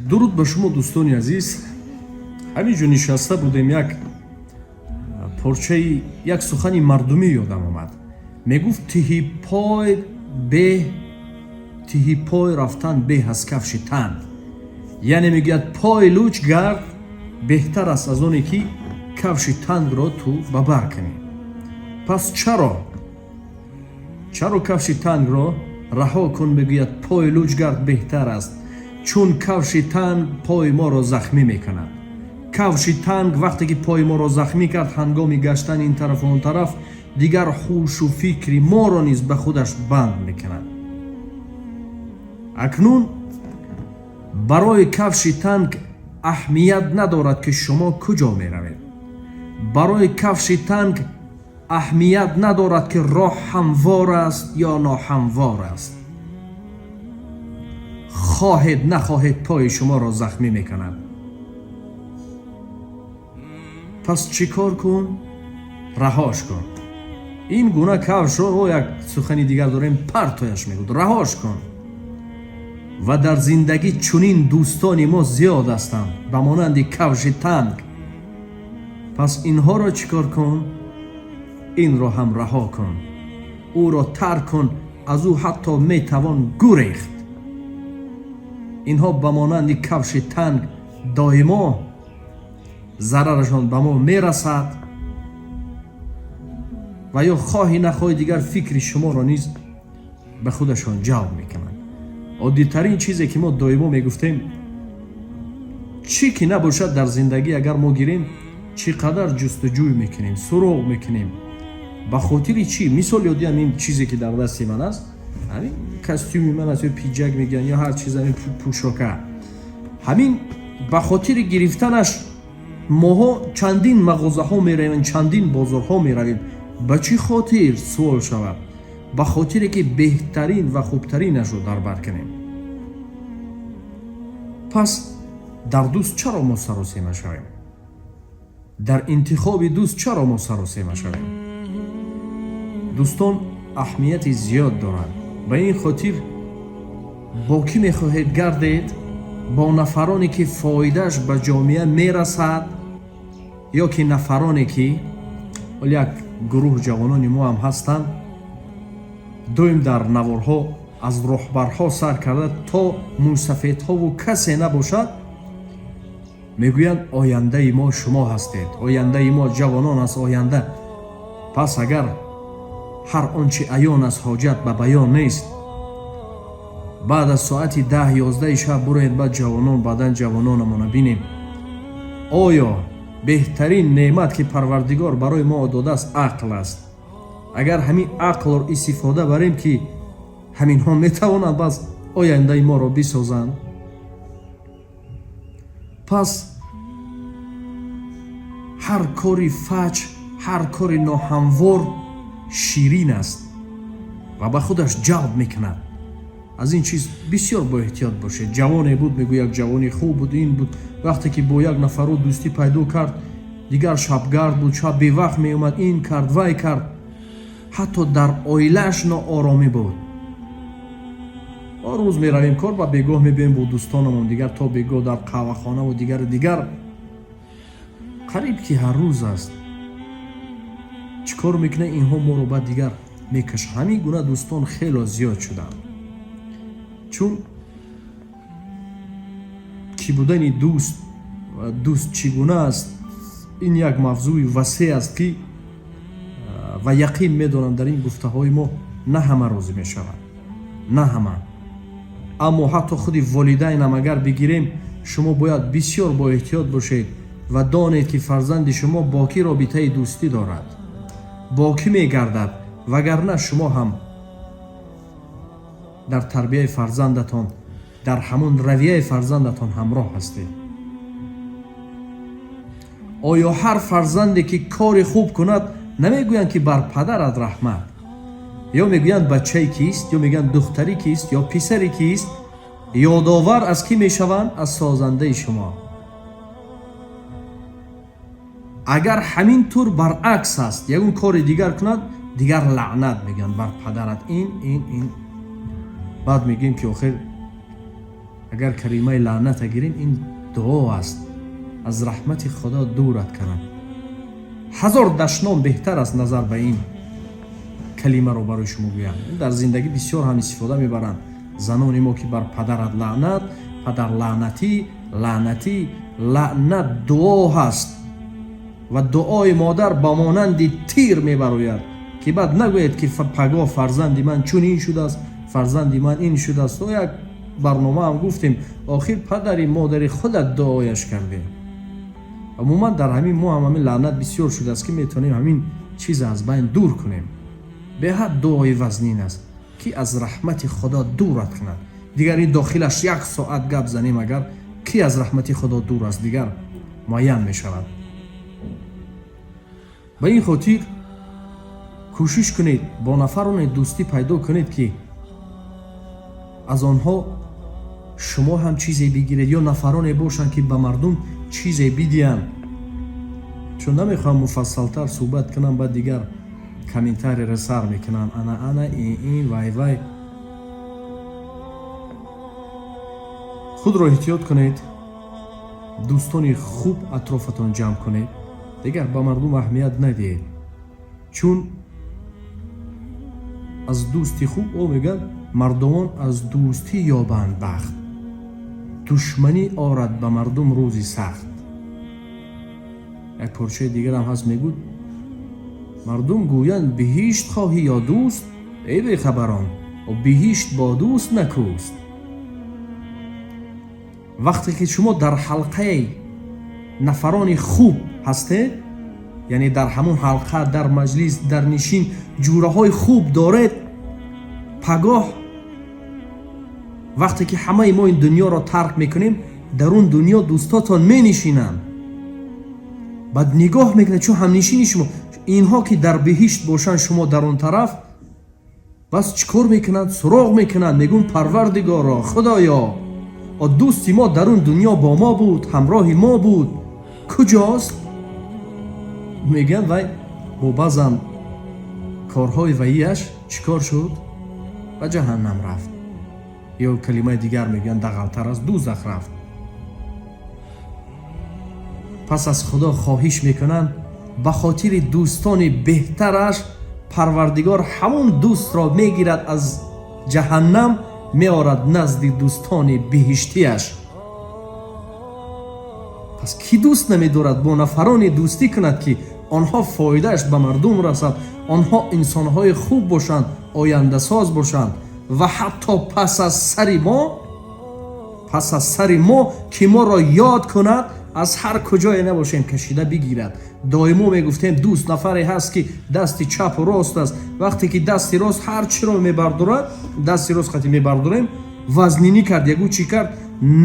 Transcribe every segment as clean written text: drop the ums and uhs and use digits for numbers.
Дуруд ба шумо, дӯстони азиз. Ҳамин ҷо нишаста будем, як порчаи як сухани мардумӣ ёдам омад. Мегуфт: «Тиҳи пой беҳ, тиҳи пой рафтан беҳ аз кафши танг». Яъне мегӯяд, пой луч гард беҳтар аст аз оне ки кафши тангро ту ба бар кунӣ. Пас чаро кафши тангро раҳо кун, мегӯяд, пой луч гард беҳтар аст? Чун кафши танг пойи моро захмӣ мекунад. Кафши танг вақте ки пойи моро захмӣ кард, ҳангоми гаштан ин тарафу он тараф, дигар ҳушу фикри моро низ ба худаш банд мекунад. Акнун барои кафши танг аҳамият надорад, ки шумо куҷо меравед. Барои кафши танг аҳамият надорад, ки роҳ ҳамвор аст ё ноҳамвор аст. Хоҳед нахоҳед, пои шуморо захмӣ мекунад. Пас чӣ кор кун? Раҳош кун ин гуна кафшро. О, як сухани дигар дорем, партояш мегӯд, раҳош кун. Ва дар зиндагӣ чунин дӯстони мо зиёд ҳастанд, ба монанди кафши танг. Пас инҳоро чӣ кор кун? Инро ҳам раҳо кун, ӯро тарк кун. Аз ӯ ҳатто метавон гурехт. Инҳо ба монанди кафши танг доимо зарарашон ба мо мерасад ва ё хоҳӣ нахоҳӣ, дигар фикри шуморо низ ба худашон ҷалб мекунанд. Оддитарин чизе ки мо доимо мегуфтем, чӣ ки набошад дар зиндагӣ, агар мо гирем, чӣ қадар ҷустуҷӯй мекунем, суроғ мекунем, ба хотири чӣ? Мисол ёдиам, ин чизе ки дар дасти ман аст, ҳамин костюми ман аст ё пиджак мегӯянд ё ҳар чиз, ҳамин пӯшока, ҳамин ба хотири гирифтанаш моҳо чандин мағозаҳо меравем, чандин бозорҳо меравем. Ба чӣ хотир, суол шавад? Ба хотире ки беҳтарин ва хубтаринашро дар бар кунем. Пас дар дӯст чаро мо саросема шавем? Дар интихоби дӯст чаро мо саросема шавем? Дӯстон аҳамияти зиёд доранд. Ба ин хотир бо кӣ мехоҳед гардед? Бо нафароне ки фоидааш ба ҷомеа мерасад ё ки нафароне ки ҳол як гурӯҳ ҷавонони мо ҳам ҳастанд, доим дар наворҳо аз роҳбарҳо сар карда то мӯйсафедҳову касе набошад, мегӯянд: «Ояндаи мо шумо ҳастед, ояндаи мо ҷавонон аст, оянда». Пас агар ҳар он чи аён аст, ҳоҷат ба баён нест. Баъд аз соати 10-11 шаб буроед, баъд ҷавонон, баъдан ҷавононамона бинем. Оё беҳтарин неъмат, ки Парвардигор барои мо додааст, ақл аст. Агар ҳамин ақлро истифода барем, ки ҳаминҳо метавонанд баъз ояндаи моро бисозанд. Пас ҳар кори фаҷ, ҳар кори ноҳамвор ширин аст ва ба худаш ҷалб мекунад. Аз ин чиз бисёр боэҳтиёт бошед. Ҷавоне буд, мегӯ, як ҷавони хуб буд, ин буд. Вақте ки бо як нафаро дӯстӣ пайдо кард, дигар шабгард буд, шаб бевақт меомад, ин кард, вай кард, ҳатто дар оилааш нооромӣ буд. Рӯз меравем кор ва бегоҳ мебием бо дӯстонамон, дигар то бегоҳ дар қаҳвахонаву дигару дигар, қариб ки ҳар рӯз аст. Чӣ кор мекунад? Инҳо моро баъд дигар мекашад. Ҳамин гуна дӯстон хело зиёд шуданд, чун кӣ будани дӯст ва дӯст чӣ гуна аст, ин як мавзӯи васеъ аст, ки ва яқин медонам, дар ин гуфтаҳои мо на ҳама розӣ мешавад, на ҳама. Аммо ҳатто худи волидайнам агар бигирем, шумо бояд бисёр боэҳтиёт бошед ва донед, ки фарзанди шумо бо кӣ робитаи дӯстӣ дорад, бо кӣ мегардад, вагарна шумо ҳам дар тарбияи фарзандатон, дар ҳамон равияи фарзандатон ҳамроҳ ҳастед. Оё ҳар фарзанде ки кори хуб кунад, намегӯянд, ки бар падарат раҳмат, ё мегӯянд бачаи кист, ё мегӯянд духтари кист, ё писари кист? Ёдовар аз кӣ мешаванд? Аз созандаи шумо. Агар ҳамин тур баръакс аст, ягон кори дигар кунад, дигар лаънат мегӯянд бар падарат, ин. Баъд мегӯем, ки охир Агар калимаи лаъната гирем, ин дуо аст, аз раҳмати Худо дурат кунад. Ҳазор дашном беҳтар аст назар ба ин калимаро барои шумо гӯям. Дар зиндагӣ бисёр ҳам истифода мебаранд занони мо, ки бар падарат лаънат, падар лаънатӣ, лаънатӣ. Лаънат дуо ҳаст ва дуои модар ба монанди тир мебарояд, ки баъд нагӯед, ки пагоҳ фарзанди ман чунин шудааст, фарзанди ман ин шудааст. То як барнома ҳам гуфтем, охир падари модари худат дуояш кардем. Умуман, дар ҳамин мо ҳам ҳамин лаънат бисёр шудааст, ки метавонем ҳамин чиз аз байн дур кунем. Беҳад дуои вазнин аст, ки аз раҳмати Худо дурат кунад. Дигар ин дохилаш як соат гап занем, агар ки аз раҳмати Худо дур аст, дигар муайян мешавад. Ба ин хотир кӯшиш кунед, бо нафароне дӯстӣ пайдо кунед, ки аз онҳо шумо ҳам чизе бигиред ё нафароне бошанд, ки ба мардум чизе бидиҳанд. Чун намехоҳам муфассалтар суҳбат кунам, баъд дигар комментарийро сар мекунам: ана, ана, ин, ин, вай, вай. Худро эҳтиёт кунед, дӯстони хуб атрофатон ҷамъ кунед, дигар ба мардум аҳамият надиҳед, чун аз дӯсти хуб, о мегӯянд, мардумон аз дӯстӣ ёбанд бахт, душманӣ орад ба мардум рӯзи сахт. Як порчаи дигарам ҳаст, мегӯд: мардум гӯянд, биҳишт хоҳӣ ё дӯст, эй бехабарон, биҳишт бо дӯст накӯст. Вақте ки шумо дар ҳалқаи нафарони хуб ҳастед, яъне дар ҳамон ҳалқа, дар маҷлис, дар нишин ҷӯраҳои хуб доред, пагоҳ вақте ки ҳамаи мо ин дунёро тарк мекунем, дар он дунё дӯстотон менишинанд, баъд нигоҳ мекунад, чун ҳамнишини шумо инҳо ки дар биҳишт бошанд, шумо дар он тараф, бас чӣ кор мекунанд? Суроғ мекунанд, мегӯн: «Парвардигоро, Худоё, дӯсти мо дар он дунё бо мо буд, ҳамроҳи мо буд, куҷост?» Мегӯянд, вай бо баъзан корҳои ваияш чӣ кор шуд? Ба ҷаҳаннам рафт, ё калимаи дигар мегӯянд, дағалтар аст, дӯзах рафт. Пас аз Худо хоҳиш мекунанд, ба хотири дӯстони беҳтараш Парвардигор ҳамон дӯстро мегирад, аз ҷаҳаннам меорад назди дӯстони биҳиштияш. Пас кӣ дӯст намедорад бо нафароне дӯстӣ кунад, ки онҳо фоидааш ба мардум расад, онҳо инсонҳои хуб бошанд, ояндасоз бошанд ва ҳатто пас аз сари мо ки моро ёд кунад, аз ҳар куҷое набошем, кашида бигирад. Доимо мегуфтем, дӯст нафаре ҳаст, ки дасти чапу рост аст. Вақте ки дасти рост ҳар чиро мебардорад, дасти рост қати мебардорем, вазнинӣ кард, ягу чӣ кард,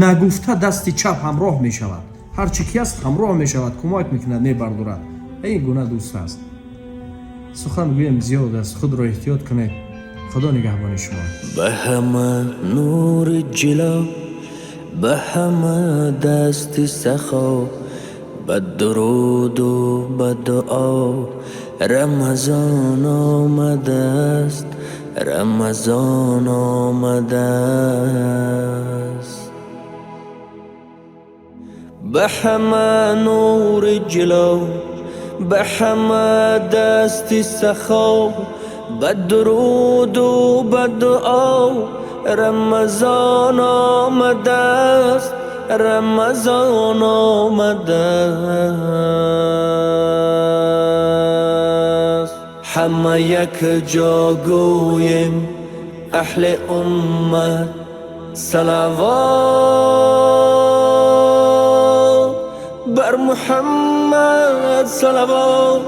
нагуфта дасти чап ҳамроҳ мешавад, ҳар чӣ ки аст, ҳамроҳ мешавад, кӯмак мекунад, мебардорад. Ин гуна дӯст аст. Сухан гӯем зиёд аст. Худро эҳтиёт кунед. Худо нигаҳбони шумо. Ба ҳама нури ҷило, ба ҳама дасти сахо, ба дуруду ба дуо Рамазон омадааст, Рамазон омадааст. Ба ҳама нури ҷило, ба ҳама дасти сахо, ба дуруду ба дуо Рамазон омадааст, Рамазон омадааст. Ҳама якҷо гӯем, аҳли уммат, салавот бар Муҳаммад, салавот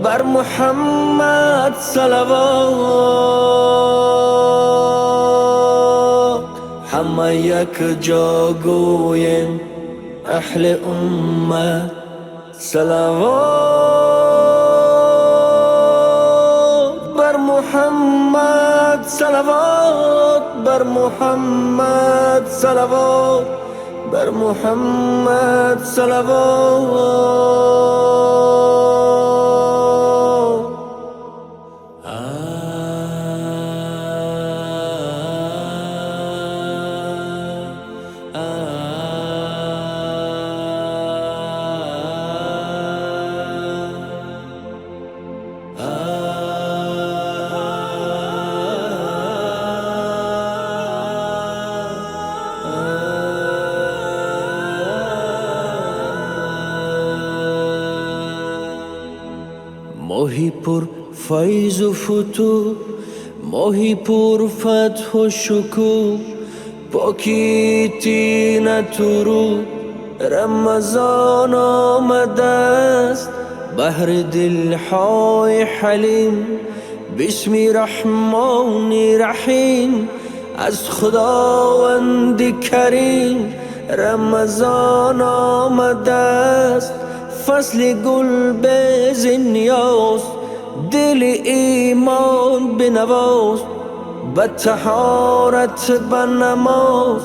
бар Муҳаммад, салавот. Ҳама якҷо гӯем, аҳли уммат, салавот бар Муҳаммад, салавот бар Муҳаммад, салавот бар Муҳаммад, салавот. Моҳи пур файзу футӯҳ, моҳи пур фатҳу шукӯҳ, покии тинату рӯҳ. Рамазон омадааст баҳри дилҳои ҳалим. Бисми Раҳмони Раҳим, аз Худованди Карим. Рамазон омадааст, фасли гул бе ниёз, дили имон бинавоз, ба таҳорат, ба намоз.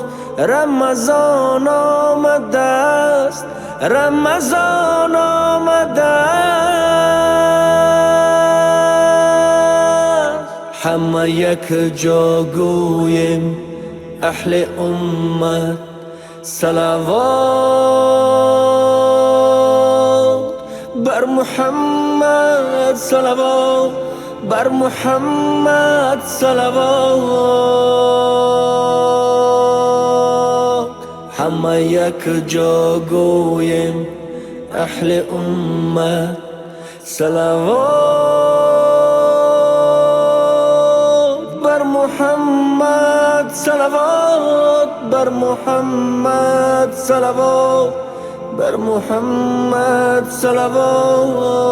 Рамазон омадааст, Рамазон омадааст. Ҳама якҷо гӯем, аҳли уммат, салавот бар Муҳаммад, салавот бар Муҳаммад, салавот. Ҳама якҷо гӯем, аҳли уммат, салавот бар Муҳаммад, салавот бар Муҳаммад, салавот бар Муҳаммад, салавот.